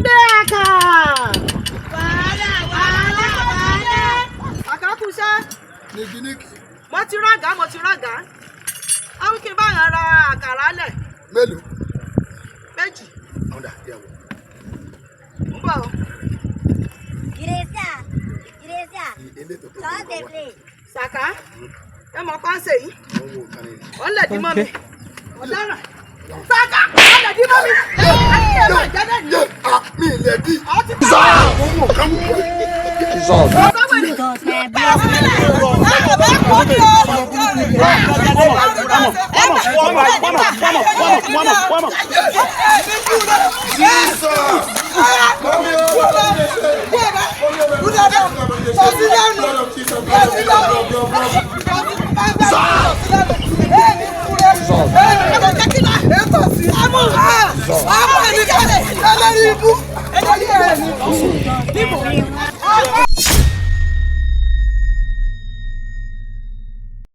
Gbé àkà. Wàhálà wàhálà wàhálà. Àkà kú iṣẹ́. Nìgínníkì. Mo ti rága, mo ti rága. Àwọn kí n bá yàn ra àkàrà lẹ̀. Mélòó? 2. Ọ̀dà yẹ̀wò. Ń bọ̀ o. Igreja, igreja, Elétò tó só kọ̀ de wá. play. Sàká, ẹ mọ̀ pàṣẹ yìí. Wọ́n wo nǹkan ni. Wọ́n lẹ̀ dí mọ́ mi. Ọ̀daràn. Sàká, wọ́n lẹ̀ dí mọ́ mi. Ẹ má jẹ́ bẹ́ẹ̀ ni. Yé a mi ilẹ̀ bí. Ọ ti pa. Wọ́n wo nǹkan mú. Jesus, my blessing.